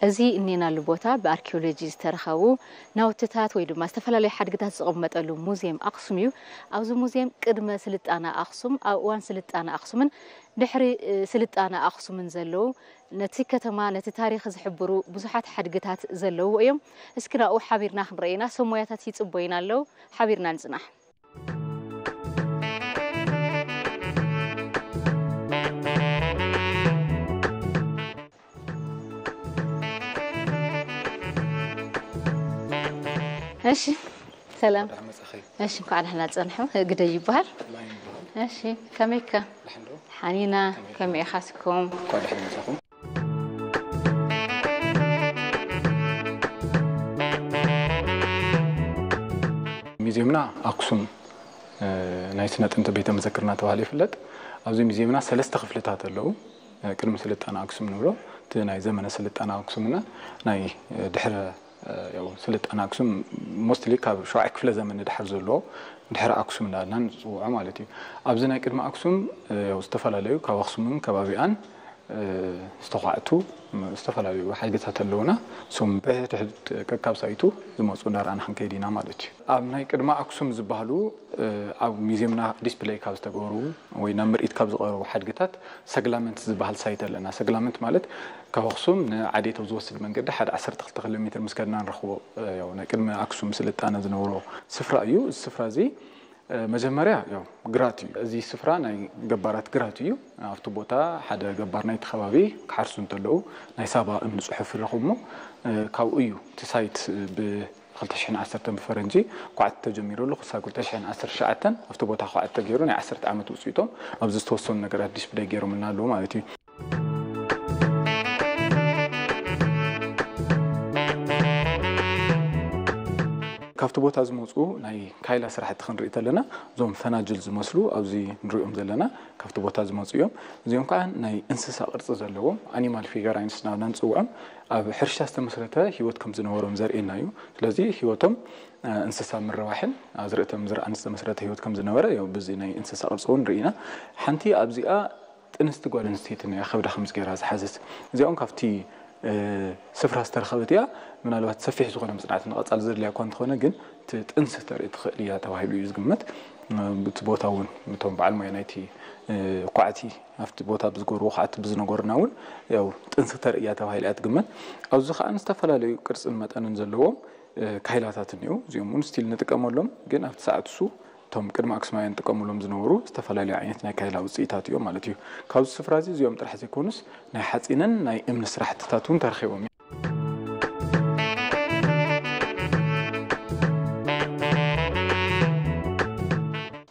እዚ እኔናሉ ቦታ ብኣርኪኦሎጂ ዝተረኸቡ ናውትታት ወይ ድማ ዝተፈላለዩ ሓድግታት ዝቕመጠሉ ሙዚየም ኣኽሱም እዩ። ኣብዚ ሙዚየም ቅድመ ስልጣነ ኣኽሱም፣ ኣብ እዋን ስልጣነ ኣኽሱምን ድሕሪ ስልጣነ ኣኽሱምን ዘለዉ ነቲ ከተማ ነቲ ታሪኽ ዝሕብሩ ብዙሓት ሓድግታት ዘለውዎ እዮም። እስኪ ናብኡ ሓቢርና ክንረእና ሰብ ሞያታት ይጽበዩና ኣለዉ። ሓቢርና ንጽናሕ። እሺ፣ ሰላም። እሺ፣ እንኳዕ ደህና ጸንሑ። ግደይ ይበሃል። እሺ፣ ከመይከ? ሓኒና። ከመይ ኢኻ ስኩም? ሚዚየምና ኣክሱም ናይ ስነ ጥንቲ ቤተ መዘክር እናተባህለ ይፍለጥ። ኣብዚ ሚዚየምና ሰለስተ ክፍልታት ኣለዉ። ቅድሚ ስልጣነ ኣክሱም ንብሎ፣ እቲ ናይ ዘመነ ስልጣነ ኣክሱምና ናይ ድሕረ ያው ስልጣነ ኣክሱም ሞስትሊ ካብ ሸውዓይ ክፍለ ዘመን ንድሕር ዘሎ ድሕሪ ኣክሱም እንዳልና ንፅውዖ ማለት እዩ። ኣብዚ ናይ ቅድሚ ኣክሱም ያው ዝተፈላለዩ ካብ ኣክሱምን ከባቢኣን ዝተኳዕቱ ዝተፈላለዩ ሓድግታት ኣለውና። እሶም ብሕድሕድ ከካብ ሳይቱ ዝመፁ እንዳረኣና ክንከይድ ኢና ማለት እዩ። ኣብ ናይ ቅድሚ ኣክሱም ዝበሃሉ ኣብ ሚዚየምና ዲስፕለይ ካብ ዝተገበሩ ወይ ናብ ምርኢት ካብ ዝቐረቡ ሓድግታት ሰግላመንት ዝበሃል ሳይት ኣለና። ሰግላመንት ማለት ካብ ኣክሱም ንዓዴት ኣብ ዝወስድ መንገዲ ሓደ ዓሰርተ ክልተ ኪሎ ሜትር ምስ ከድና ንረኽቦ ያው ናይ ቅድሚ ኣክሱም ስልጣነ ዝነበሮ ስፍራ እዩ። እዚ ስፍራ እዚ መጀመርያ ያው ግራት እዩ። እዚ ስፍራ ናይ ገባራት ግራት እዩ። ኣብቲ ቦታ ሓደ ገባር ናይቲ ከባቢ ክሓርሱ እንተለዉ ናይ ሳባ እምኒ ፅሑፍ ይረኽቡ እሞ ካብኡ እዩ እቲ ሳይት ብ ክልተ ሽሕን ዓሰርተን ብፈረንጂ ኳዕቲ ተጀሚሩሉ ክሳብ ክልተ ሽሕን ዓሰርተ ትሽዓተን ኣብቲ ቦታ ኳዕቲ ተገይሩ ናይ ዓሰርተ ዓመት ውፅኢቶም ኣብዚ ዝተወሰኑ ነገራት ዲስፕለይ ገይሮምልና ኣለዉ ማለት እዩ። ካብቲ ቦታ ዝመፁ ናይ ካይላ ስራሕቲ ክንርኢ ተለና እዞም ፈናጅል ዝመስሉ ኣብዚ ንሪኦም ዘለና ካብቲ ቦታ ዝመፁ እዮም። እዚኦም ከዓ ናይ እንስሳ ቅርፂ ዘለዎም ኣኒማል ፊገራይንስ ናብና ንፅውዖም ኣብ ሕርሻ ዝተመስረተ ህይወት ከም ዝነበሮም ዘርእየና እዩ። ስለዚ ህይወቶም እንስሳ ምርባሕን ኣዝርእቶም ዝርኣን ዝተመስረተ ህይወት ከም ዝነበረ ያው ብዚ ናይ እንስሳ ቅርፂ እውን ርኢና። ሓንቲ ኣብዚኣ ጥንስቲ ጓል ኣንስተይቲ ነያ ከብዳ ከምዚ ገይራ ዝሓዘት። እዚኦም ካብቲ ስፍራ ዝተረኸበት እያ። ምናልባት ሰፊሕ ዝኾነ መፅናዕቲ ንቐፃሊ ዘድልያ እኳ እንተኾነ ግን እቲ ጥንሲ ተርኢ ትኽእል እያ ተባሂሉ እዩ ዝግመት። እቲ ቦታ እውን እቶም በዓል ሞያ ናይቲ ኳዕቲ ኣብቲ ቦታ ብዝገብርዎ ኳዕቲ ብዝነገሩና እውን ያው ጥንሲ ተርኢ እያ ተባሂላ እያ ትግመት። ኣብዚ ከዓ ዝተፈላለዩ ቅርፅን መጠንን ዘለዎም ካይላታት እኒኡ እዚኦም እውን ስቲል ንጥቀመሎም ግን ኣብቲ ሰዓት እሱ እቶም ቅድሚ ኣክሱማውያን ጥቀሙሎም ዝነበሩ ዝተፈላለዩ ዓይነት ናይ ካይላ ውፅኢታት እዮም ማለት እዩ። ካብዚ ስፍራ እዚ እዚኦም ጥራሕ ዘይኮኑስ ናይ ሓፂንን ናይ እምኒ ስራሕትታት እውን ተረኺቦም እዮም።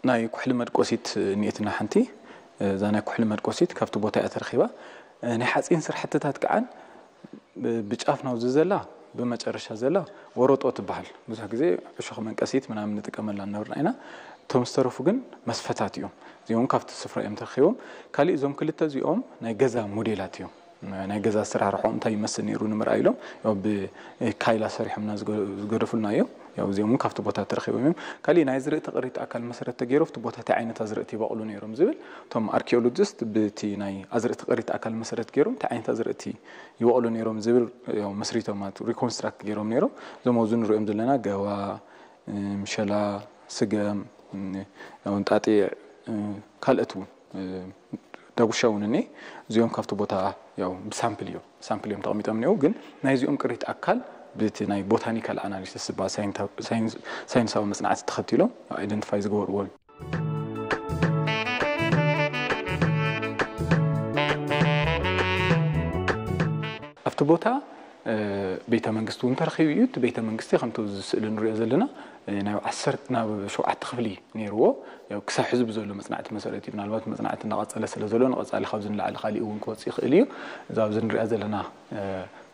ናይ ኩሕሊ መድቆሲት እኒኤትና ሓንቲ እዛ ናይ ኩሕሊ መድቆሲት ካብቲ ቦታ እያ ተረኺባ። ናይ ሓፂን ስራሕትታት ከዓን ብጫፍ ናውዚ ዘላ ብመጨረሻ ዘላ ወረጦ ትበሃል። ብዙሕ ግዜ ዕሾኽ መንቀሲት ምናምን ንጥቀመላ ነበርና ኢና። እቶም ዝተረፉ ግን መስፈታት እዮም። እዚኦም ካብቲ ስፍራ እዮም ተረኺቦም። ካሊእ እዞም ክልተ እዚኦም ናይ ገዛ ሞዴላት እዮም። ናይ ገዛ ኣሰራርሖም እንታይ ይመስል ነይሩ ንምርኣይ ኢሎም ያው ብካይላ ሰሪሖምና ዝገደፉልና እዮም። ያው እዚኦም እውን ካብቲ ቦታ ተረኺቦም እዮም። ካሊእ ናይ ኣዝርእቲ ቅሪት ኣካል መሰረት ተገይሩ ኣብቲ ቦታ እንታይ ዓይነት ኣዝርእቲ ይበቕሉ ነይሮም ዝብል እቶም ኣርኪኦሎጂስት ብቲ ናይ ኣዝርእቲ ቅሪት ኣካል መሰረት ገይሮም እንታይ ዓይነት ኣዝርእቲ ይበቕሉ ነይሮም ዝብል ያው መስሪቶም ማለት ሪኮንስትራክት ገይሮም ነይሮም። እዞም ኣብዚ ንሪኦም ዘለና ገዋ፣ ምሸላ፣ ስገም፣ ያው እንጣጢዕ፣ ካልኦት እውን ዳጉሻ እውን እኔ እዚኦም ካብቲ ቦታ ያው ብሳምፕል እዮም ሳምፕል እዮም ተቐሚጦም እኒው። ግን ናይዚኦም ቅሪት ኣካል ብቲ ናይ ቦታኒካል ኣናሊሲስ ዝበሃል ሳይንሳዊ መፅናዕቲ ተኸቲሎም ኣይደንቲፋይ ዝገበርዎ እዩ። ኣብቲ ቦታ ቤተ መንግስቲ እውን ተረኺቡ እዩ። እቲ ቤተ መንግስቲ ከምቲ ኣብዚ ስእሊ ንሪኦ ዘለና ናብ ሸውዓተ ክፍሊ ነይርዎ። ያው ክሳብ ሕዚ ብዘሎ መፅናዕቲ መሰረት እዩ። ምናልባት መፅናዕቲ እናቐፀለ ስለ ዘሎ ንቐፃሊ ካብዚ ንላዕሊ ካሊእ እውን ክወፅእ ይኽእል እዩ። እዛ ኣብዚ ንሪኣ ዘለና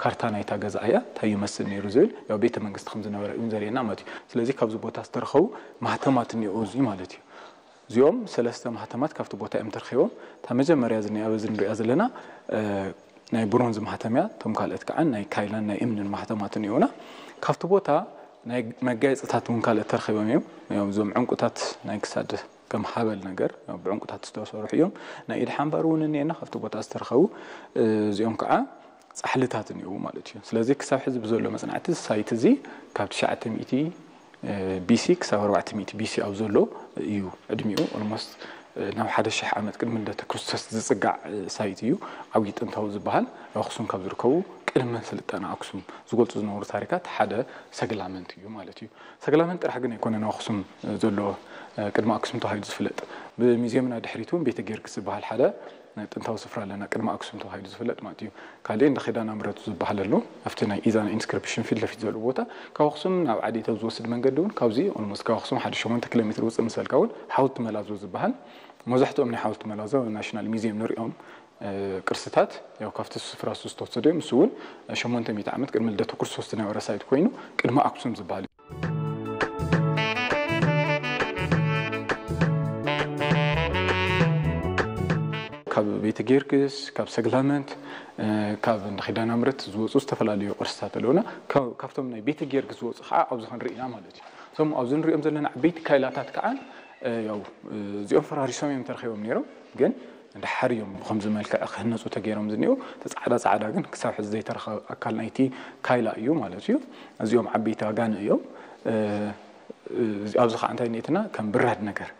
ካርታ ናይታ ገዛ እያ። እንታይ ይመስል ነይሩ ዝብል ያው ቤተ መንግስቲ ከም ዝነበረ እውን ዘርእየና ማለት እዩ። ስለዚ ካብዚ ቦታ ዝተረኸቡ ማህተማት እኒኦ እዚ ማለት እዩ። እዚኦም ሰለስተ ማህተማት ካብቲ ቦታ እዮም ተረኺቦም። እታ መጀመርያ ዝኒኣ በዚ ንሪኣ ዘለና ናይ ብሮንዝ ማህተም እያ። እቶም ካልኦት ከዓ ናይ ካይላን ናይ እምንን ማህተማት እኒኦና። ካብቲ ቦታ ናይ መጋየፅታት እውን ካልኦት ተረኺቦም እዮም። ያው እዞም ዕንቁታት ናይ ክሳድ ከም ሃበል ነገር ያው ብዕንቁታት ዝተሰርሑ እዮም። ናይ ኢድ ሓንባር እውን እኒኤና ካብቲ ቦታ ዝተረኸቡ። እዚኦም ከዓ ጻሕልታት እኒአው ማለት እዩ። ስለዚ ክሳብ ሕዚ ብዘሎ መጽናዕቲ ሳይት እዚ ካብ ትሽዓተ ሚእቲ ቢሲ ክሳብ ኣርባዕተ ሚእቲ ቢሲ ኣብ ዘሎ እዩ ዕድሚኡ። ኦልሞስት ናብ ሓደ ሽሕ ዓመት ቅድሚ ልደተ ክርስቶስ ዝጽጋዕ ሳይት እዩ። ዓብዪ ጥንታዊ ዝበሃል ኣብ ኣኽሱም ካብ ዝርከቡ ቅድመ ስልጣነ ኣክሱም ዝገልጹ ዝነበሩ ታሪካት ሓደ ሰግላመንት እዩ ማለት እዩ። ሰግላመንት ጥራሕ ግን ኣይኮነን ኣብ ኣኽሱም ዘሎ ቅድመ ኣክሱም ተባሂሉ ዝፍለጥ። ብሚዚየምና ድሕሪት እውን ቤተ ጊዮርጊስ ዝበሃል ሓደ ጥንታዊ ስፍራ ኣለና፣ ቅድመ ኣክሱም ተባሂሉ ዝፍለጥ ማለት እዩ። ካልእ እንዳ ኪዳነ ምሕረት ዝበሃል ኣሎ፣ ኣብቲ ናይ ኢዛና ኢንስክሪፕሽን ፊት ለፊት ዘሎ ቦታ። ካብ ኣኽሱም ናብ ዓዴት ኣብ ዝወስድ መንገዲ እውን ካብዚ ኦልሞስት ካብ ኣኽሱም ሓደ ሸሞንተ ኪሎ ሜትር ውፅእ ምስ በልካ እውን ሓወልቲ መላዞ ዝበሃል መብዛሕትኦም ናይ ሓወልቲ መላዞ ናሽናል ሚዚየም ንሪኦም ቅርስታት ያው ካብቲ ስፍራ እሱ ዝተወሰደ እዮም። እሱ እውን ሸሞንተ ሚእቲ ዓመት ቅድሚ ልደተ ክርስቶስ ዝነበረ ሳይት ኮይኑ ቅድመ ኣክሱም ዝበሃል እዩ። ካብ ቤተ ጊዮርጊስ፣ ካብ ሰግላመንት፣ ካብ እንዳ ኪዳነ ምሕረት ዝወፁ ዝተፈላለዩ ቅርስታት ኣለውና። ካብ- ካብቶም ናይ ቤተ ጊዮርጊስ ዝወፁ ከዓ ኣብዚ ክንርኢ ኢና ማለት እዩ። እዞም ኣብዚ ንሪኦም ዘለና ዓበይቲ ካይላታት ከዓ ያው እዚኦም ፈራሪሶም እዮም ተረኺቦም ነይሮም፣ ግን ድሓር እዮም ብኸምዚ መልክዕ ክህነፁ ተገይሮም ዝኒአው። እቲ ፃዕዳ ፃዕዳ ግን ክሳብ ሕዚ ዘይተረኸበ ኣካል ናይቲ ካይላ እዩ ማለት እዩ። እዚኦም ዓበይቲ ኣጋነ እዮም። ኣብዚ ከዓ እንታይ ኔትና ከም ብራድ ነገር፣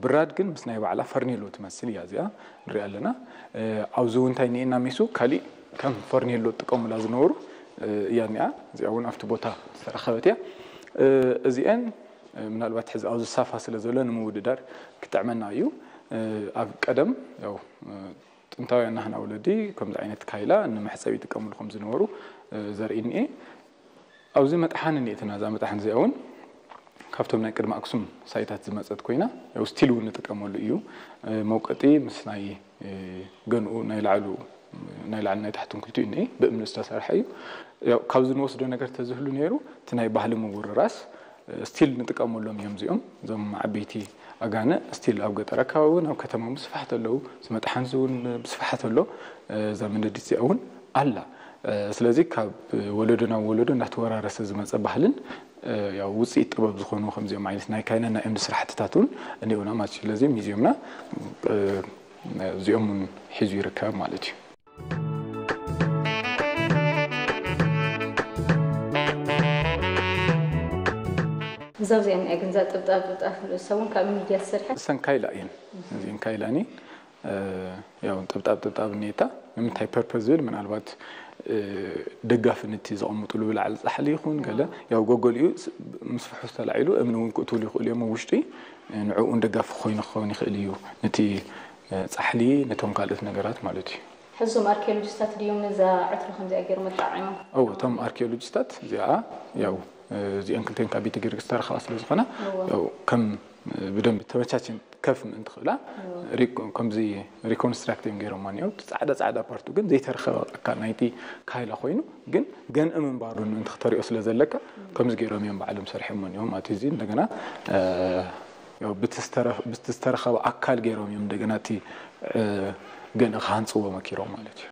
ብራድ ግን ምስ ናይ ባዕላ ፈርኔሎ ትመስል እያ እዚኣ ንሪኣ ኣለና። ኣብዚ እውን እንታይ ኔና ሚሱ ካሊእ ከም ፈርኔሎ ጥቀሙላ ዝነበሩ እያ እኒኣ። እዚኣ እውን ኣብቲ ቦታ ዝተረኸበት እያ። እዚአን ምናልባት ሕዚ ኣብዚ ሳፋ ስለ ዘሎ ንምውድዳር ክጥዕመና እዩ። ኣብ ቀደም ያው ጥንታውያን ናህና ወለዲ ከምዚ ዓይነት ካይላ ንመሕፀቢ ይጥቀምሉ ከም ዝነበሩ ዘርኢ እኒኤ። ኣብዚ መጥሓን እኒኤትና፣ እዛ መጥሓን እዚኣ እውን ካብቶም ናይ ቅድሚ ኣክሱም ሳይታት ዝመፀት ኮይና ያው ስቲል እውን ንጥቀመሉ እዩ። መውቀጢ ምስ ናይ ገንኡ ናይ ላዕሉ ናይ ላዕሊ ናይ ታሕቱን ክልቲኡ እኒኤ ብእምኒ ዝተሰርሐ እዩ። ያው ካብዚ ንወስዶ ነገር ተዝህሉ ነይሩ እቲ ናይ ባህሊ ምውርራስ ስቲል ንጥቀመሎም እዮም እዚኦም። እዞም ዓበይቲ ኣጋነ ስቲል ኣብ ገጠር ኣካባቢ እውን ኣብ ከተማ ምስፋሕት ኣለዉ። ዝመጥሓንዚ እውን ብስፍሓት ኣሎ። እዛ መነዲት እዚኣ እውን ኣላ። ስለዚ ካብ ወለዶ ናብ ወለዶ እናተወራረሰ ዝመፀ ባህልን ያው ውፅኢት ጥበብ ዝኾኑ ከምዚኦም ዓይነት ናይ ካይነን ናይ እምኒ ስራሕትታት እውን እኒኦና ማለት እዩ። ስለዚ ሚዚየምና እዚኦም እውን ሒዙ ይርከብ ማለት እዩ። እዛ እዚኣ እኒኣ ግን እዛ ጥብጣብ ጥብጣብ ሰብ እውን ካብ ሚድያ ዝሰርሐ እሰን ካይላ እየን። እዚን ካይላ እኔ ያው ጥብጣብ ጥብጣብ እኒታ ንምንታይ ፐርፐስ ዝብል ምናልባት ደጋፊ ንቲ ዘቐምጥሉ ብላዕሊ ፃሕሊ ይኹን ገለ ያው ጎጎሊኡ ምስ ፍሑስ ተላዒሉ እምኒ እውን ክእትውሉ ይኽእሉ እዮም ውሽጢ ንዕኡን ደጋፊ ኮይኑ ክኸውን ይኽእል እዩ ነቲ ፃሕሊ ነቶም ካልኦት ነገራት ማለት እዩ። ሕዞም ኣርኪኦሎጂስታት ድዮም ነዛ ዕትሮ ከምዚኣ ገይሮም ኣጣዓዒሞም? እዎ እቶም ኣርኪኦሎጂስታት እዚኣ ያው እዚአን ክልተን ካብ ቤተ ጊዮርጊስ ዝተረኸባ ስለ ዝኾና ያው ከም ብደንብ ተመቻችን ከፍ ምእንቲ ክእላ ከምዚ ሪኮንስትራክት እዮም ገይሮማ እኒኦም። እቲ ፃዕዳ ፃዕዳ ፓርቱ ግን ዘይተረኸበ ኣካል ናይቲ ካይላ ኮይኑ ግን ገንኢ ምንባሩ ምእንቲ ክተሪኦ ስለ ዘለካ ከምዚ ገይሮም እዮም ባዕሎም ሰሪሖሞ እኒኦም ማለት እዩ። እዚ እንደገና ያው ብቲ ዝተረኸበ ኣካል ገይሮም እዮም እንደገና እቲ ገንኢ ክሃንፅዎ መኪሮም ማለት እዩ።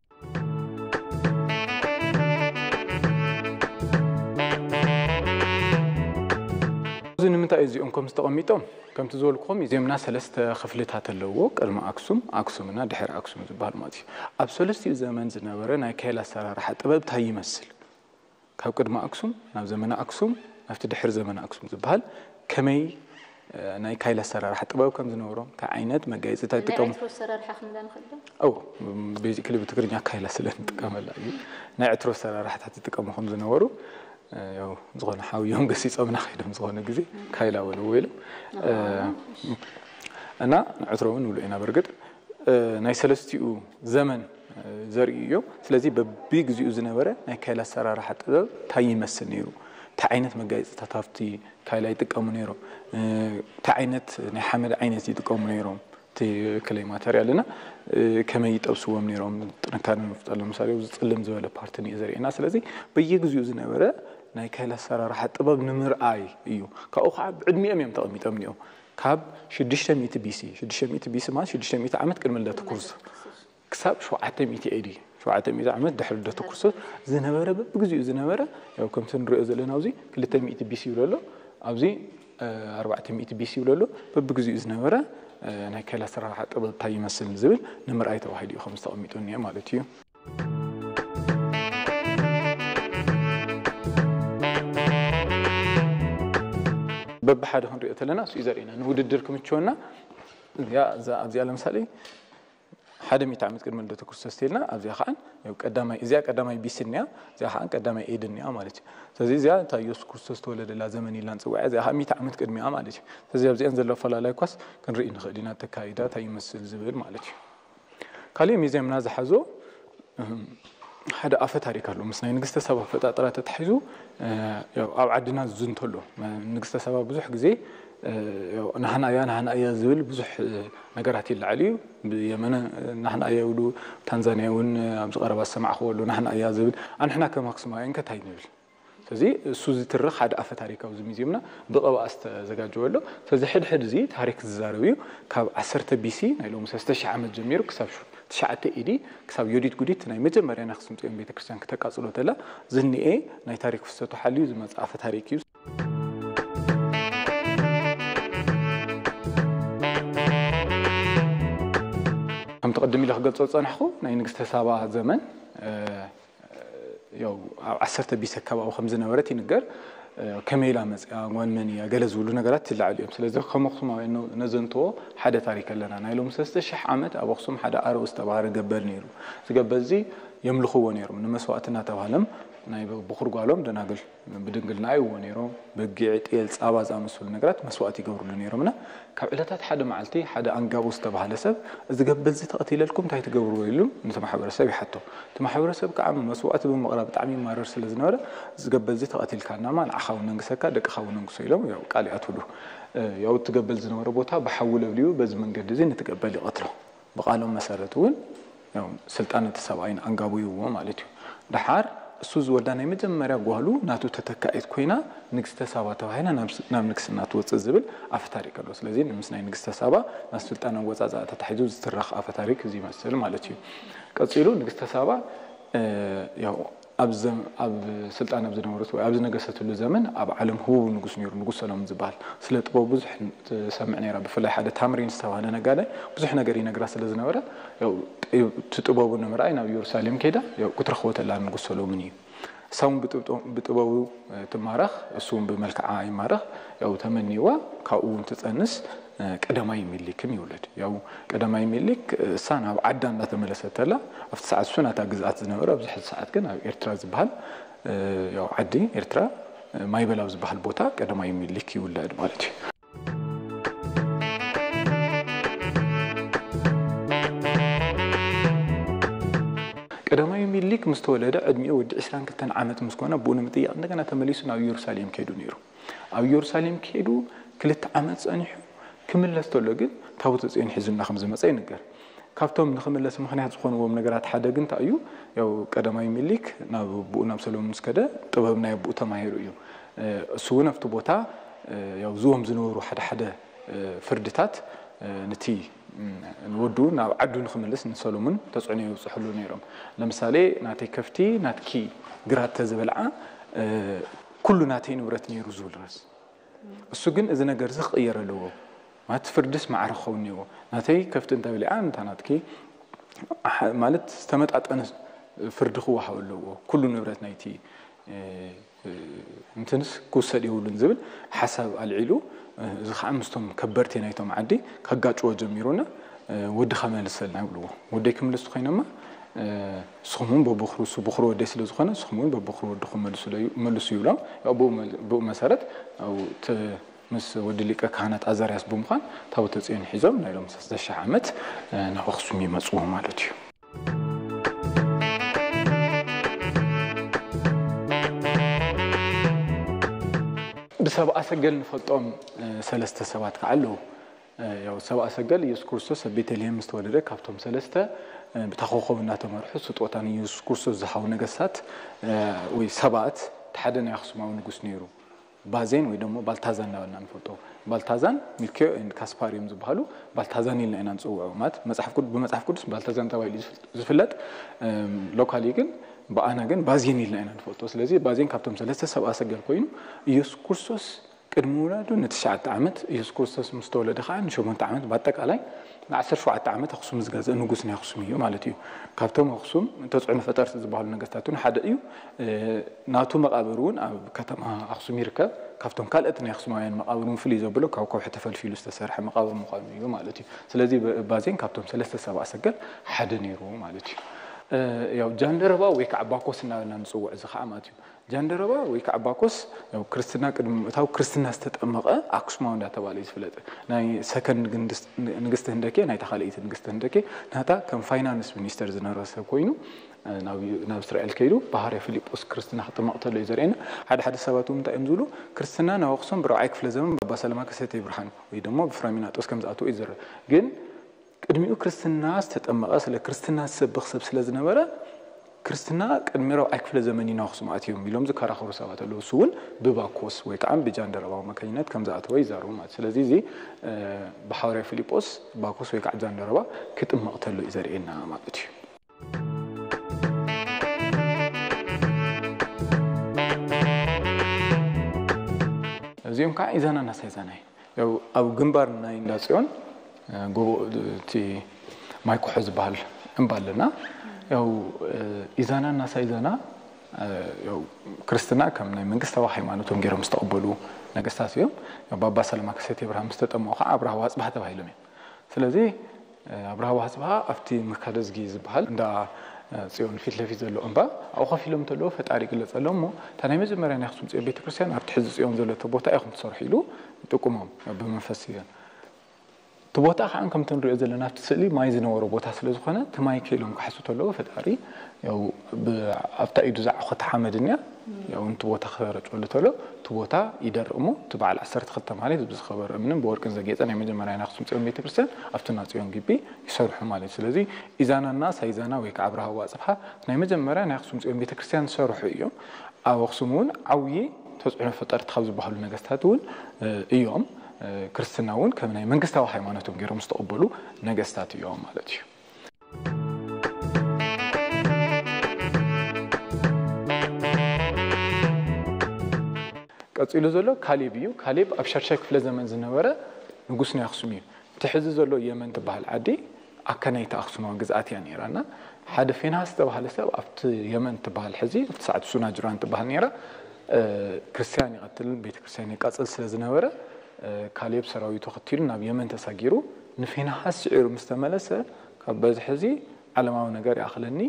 እዚ ንምንታይ እዚኦም ከም ዝተቐሚጦም ከምቲ ዝበልኩኹም እዚኦምና ሰለስተ ክፍልታት ኣለዎ። ቅድሚ ኣክሱም፣ ኣክሱምና ድሕሪ ኣክሱም ዝበሃል ማለት እዩ። ኣብ ሰለስቲኡ ዘመን ዝነበረ ናይ ካይላ ኣሰራርሓ ጥበብ እንታይ ይመስል? ካብ ቅድሚ ኣክሱም ናብ ዘመነ ኣክሱም ናብቲ ድሕሪ ዘመነ ኣክሱም ዝበሃል ከመይ ናይ ካይላ ኣሰራርሓ ጥበብ ከም ዝነበሮም እንታይ ዓይነት መጋየፅታት ይጥቀሙ ኣሰራርሓ ክንዳ ንኽእል ዶ? እዎ ቤዚክሊ ብትግርኛ ካይላ ስለ ንጥቀመላ እዩ ናይ ዕትሮ ኣሰራርሓታት ይጥቀሙ ከም ዝነበሩ ያው ዝኾነ ሓውዮም ገሲፆምና ከይዶም ዝኾነ ግዜ ካይላ በልዎ ኢሎም እና ንዕትሮ እውን ንብሎ ኢና በርግጥ ናይ ሰለስቲኡ ዘመን ዘርኢ እዮም። ስለዚ በቢግዚኡ ዝነበረ ናይ ካይላ ኣሰራርሓ ጥበብ እንታይ ይመስል ነይሩ፣ እንታይ ዓይነት መጋየፅታት ኣብቲ ካይላ ይጥቀሙ ነይሮም፣ እንታይ ዓይነት ናይ ሓመድ ዓይነት ይጥቀሙ ነይሮም፣ እቲ ክለይ ማተርያል እና ከመይ ይጠብስዎም ነይሮም፣ ጥንካረ ንምፍጣር ለምሳሌ ኣብዚ ፅልም ዝበለ ፓርቲ እኒኦ ዘርእየና። ስለዚ በየግዚኡ ዝነበረ ናይ ካይላ ኣሰራርሓ ጥበብ ንምርኣይ እዩ። ካብኡ ከዓ ብዕድሚኦም እዮም ተቐሚጦም እኒኦም ካብ ሽዱሽተ ሚእቲ ቢሲ ሽዱሽተ ሚእቲ ቢሲ ማለት ሽዱሽተ ሚእቲ ዓመት ቅድሚ ልደተ ክርስቶስ ክሳብ ሸውዓተ ሚእቲ ኤዲ ሸውዓተ ሚእቲ ዓመት ድሕሪ ልደተ ክርስቶስ ዝነበረ በብግዚኡ ዝነበረ ያው ከምቲ ንሪኦ ዘለና ኣብዚ ክልተ ሚእቲ ቢሲ ይብሎ ኣሎ ኣብዚ ኣርባዕተ ሚእቲ ቢሲ ይብሎ ኣሎ በብግዚኡ ዝነበረ ናይ ከላ ኣሰራርሓ ጥበብ እንታይ ይመስል ዝብል ንምርኣይ ተባሂሉ እዩ ከምዚ ተቐሚጡ እኒአ ማለት እዩ። በብሓደ ክንሪኦ ተለና እሱ እዩ ዘርእና። ንውድድር ክምችወና እዚኣ እዛ ኣብዚኣ ለምሳሌ ሓደ ሚእቲ ዓመት ቅድሚ ልደተ ክርስቶስ ተልና ኣብዚኣ ከዓ ያው ቀዳማይ እዚኣ ቀዳማይ ቢሲ እኒኣ፣ እዚኣ ከዓ ቀዳማይ ኤዲ እኒኣ ማለት እዩ። ስለዚ እዚኣ እንታይ ኢየሱስ ክርስቶስ ተወለደላ ዘመን ኢልና ንፅውዓ፣ እዚኣ ከዓ ሚእቲ ዓመት ቅድሚኣ ማለት እዩ። ስለዚ ኣብዚኣን ዘሎ ኣፈላላይ ኳስ ክንርኢ ንኽእል ኢና፣ ተካይዳ እንታይ ይመስል ዝብል ማለት እዩ። ካሊእ ሚዚየምና ዝሓዞ ሓደ ኣፈ ታሪክ ኣሎ ምስ ናይ ንግስተ ሳባ ኣፈጣጥራ ተታሒዙ ኣብ ዓድና ዝዝንተሎ። ንግስተ ሳባ ብዙሕ ግዜ ናህና እያ ናህና እያ ዝብል ብዙሕ ነገራት ይለዓል እዩ። ብየመነ ናህና እያ ይብሉ፣ ታንዛንያ እውን ኣብዚ ቀረባ ዝሰማዕክዎ ኣሎ ናህና እያ ዝብል። ኣንሕና ከም ኣክሱማውያን ከ እንታይ ንብል? ስለዚ እሱ ዝትርኽ ሓደ ኣፈ ታሪክ ኣብዚ ሚዚየምና ብቐባኣ ዝተዘጋጀወ ኣሎ። ስለዚ ሕድሕድ እዚ ታሪክ ዝዛረብ እዩ። ካብ ዓሰርተ ቢሲ ናይ ሎሚ ሰለስተ ሽሕ ዓመት ጀሚሩ ክሳብ ትሽዓተ ኢዲ ክሳብ ዮዲት ጉዲት ናይ መጀመርያ ናይ ኣክሱም ፅዮን ቤተክርስትያን ክተቃፅሎ ተላ ዝኒኤ ናይ ታሪክ ፍሰቱ ሓልዩ ዝመፅእ ኣፈ ታሪክ እዩ። ከምቲ ቅድም ኢለ ክገልፆ ዝፀናሕኩ ናይ ንግስተ ሳባ ዘመን ያው ኣብ ዓሰርተ ቢሲ ኣካባቢ ከም ዝነበረት ይንገር። ከመይ ኢላ መፅያ ጓል መን እያ ገለ ዝብሉ ነገራት ይለዓሉ እዮም። ስለዚ ከም ኣክሱማውያን ነዘንትዎ ሓደ ታሪክ ኣለና። ናይ ሎም ሰለስተ ሽሕ ዓመት ኣብ ኣክሱም ሓደ ኣረው ዝተባህረ ገበል ነይሩ። እዚ ገበል እዚ የምልኽዎ ነይሮም ንመስዋእቲ እናተባህለም ናይ ብኩር ጓሎም ደናግል ብድንግልና ይዎ ነይሮም። በጊዕ፣ ጤል፣ ፃባ ዝኣመሰሉ ነገራት መስዋእቲ ይገብርሉ ነይሮምና። ካብ ዕለታት ሓደ መዓልቲ ሓደ ኣንጋቦ ዝተባህለ ሰብ እዚ ገበል እዚ ተቐቲለልኩም እንታይ ትገብርዎ ኢሉ ነቲ ማሕበረሰብ ይሓቶ። እቲ ማሕበረሰብ ከዓ መስዋእቲ ብምቕራብ ብጣዕሚ ይማረር ስለ ዝነበረ እዚ ገበል እዚ ተቐቲልካናማ ንዓኻ እውን ነንግሰካ ደቅኻ እውን ነንግሶ ኢሎም ያው ቃል ይኣትውሉ። ያው እቲ ገበል ዝነበረ ቦታ ብሓዊ ለብልዩ በዚ መንገዲ እዚ ነቲ ገበል ይቐትሎ። ብቓሎም መሰረት እውን ያው ስልጣን እቲ ሰብኣይን ኣንጋቡ ይዎ ማለት እዩ። ደሓር እሱ ዝወልዳ ናይ መጀመርያ ጓሉ ናቱ ተተካኢት ኮይና ንግስተ ሳባ ተባሂላ ናብ ስ- ናብ ንግስና ትወፅእ ዝብል ኣፈ ታሪክ ኣሎ። ስለዚ ምስ ናይ ንግስተ ሳባ ናብ ስልጣን ኣወፃፅኣ ተታሒዙ ዝትረኽ ኣፈ ታሪክ እዚ ይመስል ማለት እዩ። ቀፂሉ ንግስተ ሳባ ያው ኣብ ዘም- ኣብ ስልጣን ኣብ ዝነበረት ወይ ኣብ ዝነገሰትሉ ዘመን ኣብ ዓለም ህቡብ ንጉስ ነይሩ፣ ንጉስ ሰሎሞን ዝበሃል። ስለ ጥበቡ ብዙሕ ትሰምዕ ነይራ። ብፍላይ ሓደ ታምሪን ዝተባህለ ነጋዳይ ብዙሕ ነገር ይነግራ ስለ ዝነበረ ያው ጥ- እቲ ጥበቡ ንምርኣይ ናብ ኢየሩሳሌም ከይዳ ያው ክትረኽቦ ተላ ንጉስ ሰሎሞን እዩ። እሳ እውን ብጥብጦ- ብጥበቡ ትማረኽ፣ እሱ እውን ብመልክዓ ይማረኽ። ያው ተመንይዋ ካብኡ እውን ትፀንስ ቀዳማይ ሚኒሊክን ይውለድ። ያው ቀዳማይ ሚኒሊክ እሳ ናብ ዓዳ እንዳተመለሰት ተላ ኣብቲ ሰዓት እሱ ናታ ግዝኣት ዝነበረ ኣብዚ ሕዚ ሰዓት ግን ኣብ ኤርትራ ዝበሃል ያው ዓዲ ኤርትራ ማይበል ኣብ ዝበሃል ቦታ ቀዳማይ ሚኒሊክ ይውለድ ማለት እዩ። ቀዳማይ ሚኒሊክ ምስ ተወለደ ዕድሚኡ ወዲ ዕስራን ክልተን ዓመት ምስ ኮነ ብኡ ንምጥያቕ እንደገና ተመሊሱ ናብ ኢየሩሳሌም ከይዱ ነይሩ። ኣብ ኢየሩሳሌም ከይዱ ክልተ ዓመት ጸኒሑ ክምለስ ተሎ ግን ታቦተ ጽዮን ሒዙና ከም ዝመጸ ይንገር። ካብቶም ንኽምለስ ምኽንያት ዝኾንዎም ነገራት ሓደ ግን እንታይ እዩ? ያው ቀዳማይ ሚኒሊክ ናብ ኣቦኡ ናብ ሰሎሞን ምስ ከደ ጥበብ ናይ ኣቦኡ ተማሂሩ እዩ። እሱ እውን ኣብቲ ቦታ ያው ዝዎም ዝነበሩ ሓደ ሓደ ፍርድታት ንቲ ንወዱ ናብ ዓዱ ንክምልስ ንሰሎሙን ተፅዕኖ የብፅሕሉ ነይሮም። ለምሳሌ ናተይ ከፍቲ ናትኪ ግራት ተዝበልዓ ኩሉ ናተይ ንብረት ነይሩ ዝብል ርስ እሱ ግን እዚ ነገር እዚ ክቕየር ኣለዎ። ማለት ፍርድስ ማዕረ ክኸውን እኒዎ። ናተይ ከፍቲ እንተበሊዓ እንታ ናትኪ ማለት ዝተመጣጠነ ፍርዲ ክወሃብ ኣለዎ። ኩሉ ንብረት ናይቲ እንትንስ ክውሰድ የብሉን ዝብል ሓሳብ ኣልዒሉ እዚ ከዓ ምስቶም ከበርቲ ናይቶም ዓዲ ከጋጭዎ ጀሚሩና ወድኻ መልሰልና ይብልዎ። ወደይ ክምልስ ኮይነማ ንስኹም እውን በብኽሩ እሱ ብኽሩ ወደይ ስለ ዝኾነ ንስኹም እውን በብኽሩ ወድኹም መልሱ ይብሎም። ብኡ መሰረት ምስ ወዲ ሊቀ ካህናት ኣዛርያስ ብምዃን ታቦተ ጽዮን ሒዞም ናይ ሎም ሰለስተ ሽሕ ዓመት ናብ ኣኽሱም ይመጽዎ ማለት እዩ። ብሰብኣ ሰገል ንፈልጦም ሰለስተ ሰባት ከዓ ኣለዉ። ያው ሰብኣ ሰገል ኢየሱስ ክርስቶስ ኣብ ቤተልሔም ምስ ተወለደ ካብቶም ሰለስተ ብታ ኮኸብ እናተመርሑ ስጦታ ንኢየሱስ ክርስቶስ ዝሃቡ ነገስታት ወይ ሰባት እቲ ሓደ ናይ ኣኽሱማዊ ንጉስ ነይሩ። ባዜን ወይ ደሞ ባልታዛን እናበልና ንፈልጦ። ባልታዛን ሚልኪዮ ኤንድ ካስፓር እዮም ዝበሃሉ። ባልታዛን ኢልና ኢና ንፅውዖ። ማለት መፅሓፍ ቅዱስ ብመፅሓፍ ቅዱስ ባልታዛን ተባሂሉ ዝፍለጥ ሎካሊ ግን ብኣና ግን ባዜን ኢልና ኢና ንፈልጦ። ስለዚ ባዜን ካብቶም ሰለስተ ሰብኣ ሰገል ኮይኑ ኢየሱስ ክርስቶስ ቅድሚ ውላዱ ንትሽዓተ ዓመት ኢየሱስ ክርስቶስ ምስ ተወለደ ከዓ ንሸሞንተ ዓመት ብኣጠቃላይ ንዓሰርተ ሸውዓተ ዓመት ኣኽሱም ዝገዝእ ንጉስ ናይ ኣኽሱም እዩ ማለት እዩ። ካብቶም ኣኽሱም ተፅዕኖ ፈጠርቲ ዝበሃሉ ነገስታት እውን ሓደ እዩ። ናቱ መቃብር እውን ኣብ ከተማ ኣኽሱም ይርከብ። ካብቶም ካልኦት ናይ ኣኽሱማውያን መቓብር እውን ፍልይ ዘብሎ ካብ ከውሒ ተፈልፊሉ ዝተሰርሐ መቓብር ምዃኑ እዩ ማለት እዩ። ስለዚ ብ- ባዜን ካብቶም ሰለስተ ሰብኣ ሰገል ሓደ ነይሩ ማለት እዩ። እ፣ ያው ጃንደረባ ወይ ከዓ ባኮስ እናበልና ንፅውዕ እዚ ከዓ ማለት እዩ። ጃንደረባ ወይ ከዓ ባኮስ ያው ክርስትና ቅድሚ ምእታው ክርስትና ዝተጠመቐ ኣክሱማዊ እንዳተባለ እዩ ዝፍለጥ። ናይ ሰከንድ ንግንድስ- ንግስቲ ህንደኬ ናይታ ካልኣይቲ ንግስቲ ህንደኬ ናታ ከም ፋይናንስ ሚኒስተር ዝነበረ ሰብ ኮይኑ ናብ ናብ እስራኤል ከይዱ ብሃዋርያ ፊልጶስ ክርስትና ክጥመቕ ተሎ እዩ ዘርእየና። ሓደ ሓደ ሰባት እውን እንታይ እዮም ዝብሉ? ክርስትና ናብ ኣኽሱም ብራብዓይ ክፍለ ዘመን ባባ ሰለማ ከሰተ ብርሃን ወይ ደሞ ብፍራሚናጦስ ከም ዝኣተወ እዩ ዝዝረብ። ግን ቅድሚኡ ክርስትና ዝተጠመቐ ስለ ክርስትና ዝሰብኽ ሰብ ስለ ዝነበረ ክርስትና ቅድሚ ራብዓይ ክፍለ ዘመን እዩ ናብ ኣኽሱም ኣትዮም ኢሎም ዝከራኸሩ ሰባት ኣለዉ። እሱ እውን ብባኮስ ወይ ከዓ ብጃንደረባዊ መካይነት ከም ዝኣተወ ይዛረቡ ማለት። ስለዚ እዚ ብሃዋርያ ፊልጶስ ባኮስ ወይ ከዓ ጃንደረባ ክጥመቕ ተሎ እዩ ዘርእየና ማለት እዩ። እዚኦም ከዓ ኢዛና ናሳ ኢዛና እዩ። ያው ኣብ ግንባር ናይ እንዳ ፅዮን ጎቦ እቲ ማይኮሖ ዝበሃል እምባ ኣለና። ያው ኢዛና ናሳ ኢዛና ያው ክርስትና ከም ናይ መንግስታዊ ሃይማኖቶም ገይሮም ዝተቐበሉ ነገስታት እዮም። ያው ባባ ሰለማ ከሰቴ ብርሃን ምስ ተጠመቑ ከዓ ኣብርሃ ዋፅባህ ተባሂሎም እዮም። ስለዚ ኣብርሃ ዋፅባህ ኣብቲ መካደዝጊ ዝበሃል እንዳ ፅዮን ፊት ለፊት ዘሎ እምባ ኣብኡ ኮፍ ኢሎም እንተለዉ ፈጣሪ ይግለፀሎም እሞ እታ ናይ መጀመርያ ናይ ኣኽሱም ፅዮን ቤተክርስትያን ኣብቲ ሕዚ ፅዮን ዘለቶ ቦታ ኢኹም ትሰርሑ ኢሉ ይጥቁሞም ብመንፈስ እዮም። እቲ ቦታ ከዓ ከምቲ ንሪኦ ዘለና ኣብቲ ስእሊ ማይ ዝነበሮ ቦታ ስለ ዝኾነ እቲ ማይ ከኢሎም ክሓሱ ተለዉ ፈጣሪ ያው ብ- ኣብታ ኢዱ ዝዓኾተ ሓመድ እኒያ ያው ነቲ ቦታ ክረጭወሉ ተሎ እቲ ቦታ ይደርቕ እሞ እቲ በዓል ዓሰርተ ክልተ ማለት ብዝኸበረ እምንን ብወርቅን ዘጌፀ ናይ መጀመርያ ናይ ኣኽሱም ፅዮን ቤተክርስትያን ኣብቲ እንዳ ፅዮን ግቢ ይሰርሑ ማለት እዩ። ስለዚ ኢዛናና ሳይዛና ወይ ከዓ ኣብርሃ ዋፅብሃ ናይ መጀመርያ ናይ ኣኽሱም ፅዮን ቤተክርስትያን ዝሰርሑ እዮም። ኣብ ኣኽሱም እውን ዓብዪ ተፅዕኖ ፈጠርቲ ካብ ዝበሃሉ ነገስታት እውን እዮም። ክርስትና እውን ከም ናይ መንግስታዊ ሃይማኖቶም ገይሮም ዝተቐበሉ ነገስታት እዮም ማለት እዩ። ቀፂሉ ዘሎ ካሌብ እዩ። ካሌብ ኣብ ሻድሻይ ክፍለ ዘመን ዝነበረ ንጉስ ናይ ኣኽሱም እዩ። እቲ ሕዚ ዘሎ የመን ትበሃል ዓዲ ኣከናይቲ ኣኽሱማዊ ግዝኣት እያ ነይራ እና ሓደ ፌናስ ዝተባሃለ ሰብ ኣብቲ የመን ትበሃል ሕዚ ኣብቲ ሰዓት ሱናጅራን ትበሃል ነይራ። ክርስትያን ይቐትልን ቤተክርስትያን የቃፅል ስለ ዝነበረ ካሌብ ሰራዊቱ ኸቲሉ ናብ የመን ተሳጊሩ ንፌናስ ስዒሩ ምስ ተመለሰ ካብ በዚ ሕዚ ዓለማዊ ነገር ይኣኽለኒ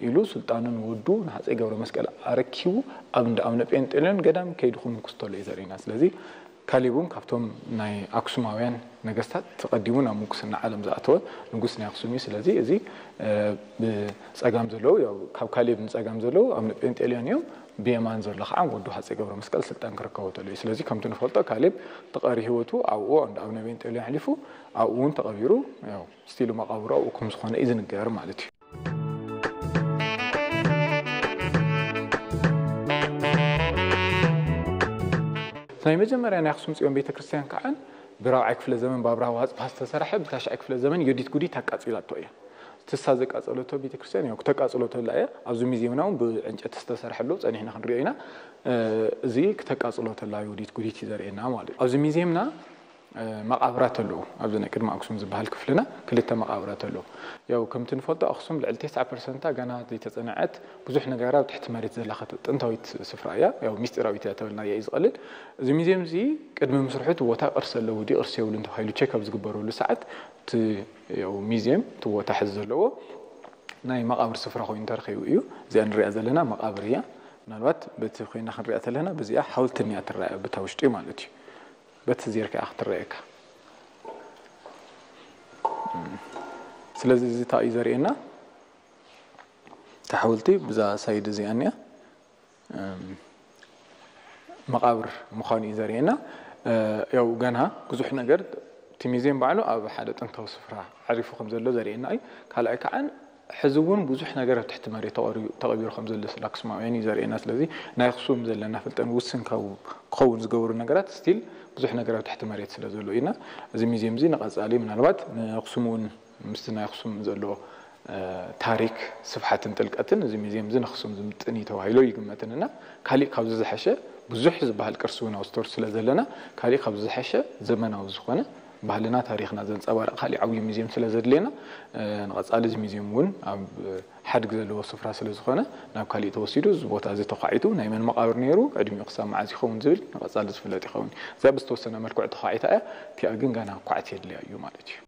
ኢሉ ስልጣኑ ንወዱ ንሃፀይ ገብረ መስቀል ኣረኪቡ ኣብ እንዳ ኣቡነ ጴንጤልዮን ገዳም ከይዱ ክምንኩስ ተሎ እዩ ዘርእና። ስለዚ ካሌብ እውን ካብቶም ናይ ኣክሱማውያን ነገስታት ተቐዲሙ ናብ ምንኩስና ዓለም ዝኣተወ ንጉስ ናይ ኣክሱም እዩ። ስለዚ እዚ ብፀጋም ዘለዉ ያው ካብ ካሌብ ንፀጋም ዘለዉ ኣቡነ ጴንጤልዮን እዮም። ብየማን ዘሎ ከዓ ወዱ ሃፀይ ገብረ መስቀል ስልጣን ክርከቦ ተሎ እዩ። ስለዚ ከምቲ ንፈልጦ ካሌብ ተቐሪ ህይወቱ ኣብኡ እንዳ ኣቡነ ጴንጤልዮን ኣሕሊፉ ኣብኡ እውን ተቐቢሩ ያው ስቲሉ መቓብሩ ኣብኡ ከም ዝኾነ እዩ ዝንገር ማለት እዩ። ናይ መጀመርያ ናይ ኣክሱም ፅዮን ቤተክርስትያን ከዓ ብራብዓይ ክፍለ ዘመን ብኣብርሃ ዋፅብሃ ዝተሰርሐ ብታሽዓይ ክፍለ ዘመን ዮዲት ጉዲት ኣቃፂላቶ እያ። ትሳ ዘቃፀለቶ ቤተክርስትያን ያው ክተቃፅሎ ተላ እያ። ኣብዚ ሙዚየምና እውን ብዕንጨቲ ዝተሰርሐ ኣሎ ፀኒሕና ክንሪኦ ኢና። እዚ ክተቃፅሎ ተላ ዮዲት ጉዲት እዩ ዘርእየና ማለት እዩ። ኣብዚ ሙዚየምና መቓብራት ኣለዉ። ኣብዚ ናይ ቅድሚ ኣክሱም ዝበሃል ክፍልና ክልተ መቓብራት ኣለዉ። ያው ከምቲ ንፈልጦ ኣክሱም ልዕሊ ተስዓ ፐርሰንታ ገና ዘይተፀንዐት ብዙሕ ነገራ ኣብ ትሕቲ መሬት ዘላ ከተ- ጥንታዊት ስፍራ እያ። ያው ሚስጢራዊት እያ ተበልናያ እዩ ዝቐልል። እዚ ሙዚየም እዚ ቅድሚ ምስርሑ እቲ ቦታ ቅርሲ ኣለዎ ድዩ ቅርሲ የብሉን ተባሂሉ ቸክ ኣብ ዝግበረሉ ሰዓት እቲ ያው ሙዚየም እቲ ቦታ ሕዚ ዘለዎ ናይ መቓብር ስፍራ ኮይኑ ተረኺቡ እዩ። እዚኣ ንሪኣ ዘለና መቓብር እያ። ምናልባት በቲ ኮይና ክንሪኣ ተለና በዚኣ ሓወልቲ እኒኣ ትረኣ ብታ ውሽጢ ማለት እዩ። በቲ ዜርካ ክትረአካ። ስለዚ እዚ እንታይ እዩ ዘርእየና? እቲ ሓወልቲ ብዛ ሳይድ እዚኣ እኒኣ መቓብር ምዃኑ እዩ ዘርእየና። ያው ገና ብዙሕ ነገር እቲ ሙዚየም ባዕሉ ኣብ ሓደ ጥንታዊ ስፍራ ዓሪፉ ከም ዘሎ ዘርእየና እዩ። ካልኣይ ከዓ ሕዚ እውን ብዙሕ ነገር ኣብ ትሕቲ መሬት ተቐቢሩ ከም ዘሎ ስለ ኣክሱማውያን እዩ ዘርእየና። ስለዚ ናይ ኣክሱም ዘለና ፍልጠን ውስን ካብ ክኸውን ዝገብሩ ነገራት ስቲል ብዙሕ ነገር ኣብ ትሕቲ መሬት ስለ ዘሎ ኢና እዚ ሙዚየም እዚ ንቐፃሊ ምናልባት ንኣክሱም እውን ምስቲ ናይ ኣክሱም ዘሎ ታሪክ ስፍሓትን ጥልቀትን እዚ ሙዚየም እዚ ንኣክሱም ዝምጥን እዩ ተባሂሎ ይግመትን እና ካሊእ ካብዚ ዝሐሸ ብዙሕ ዝበሃል ቅርሲ እውን ኣብ ስቶር ስለ ዘለና ካሊእ ካብዚ ዝሐሸ ዘመናዊ ዝኾነ ባህልና ታሪኽና ዘንጸባርቕ ካሊእ ዓብዪ ሙዚየም ስለ ዘድልየና፣ ንቐጻሊ እዚ ሙዚየም እውን ኣብ ሓድግ ዘለዎ ስፍራ ስለ ዝኾነ፣ ናብ ካሊእ ተወሲዱ እዚ ቦታ እዚ ተዃዒቱ ናይ መን መቓብር ነይሩ፣ ዕድሚኡ ክሳብ መዓዝ ይኸውን ዝብል ንቐጻሊ ዝፍለጥ ይኸውን። እዚኣ ብዝተወሰነ መልክዑ ተዃዒታ እያ። እቲኣ ግን ገና ኳዕቲ የድልያ እዩ ማለት እዩ።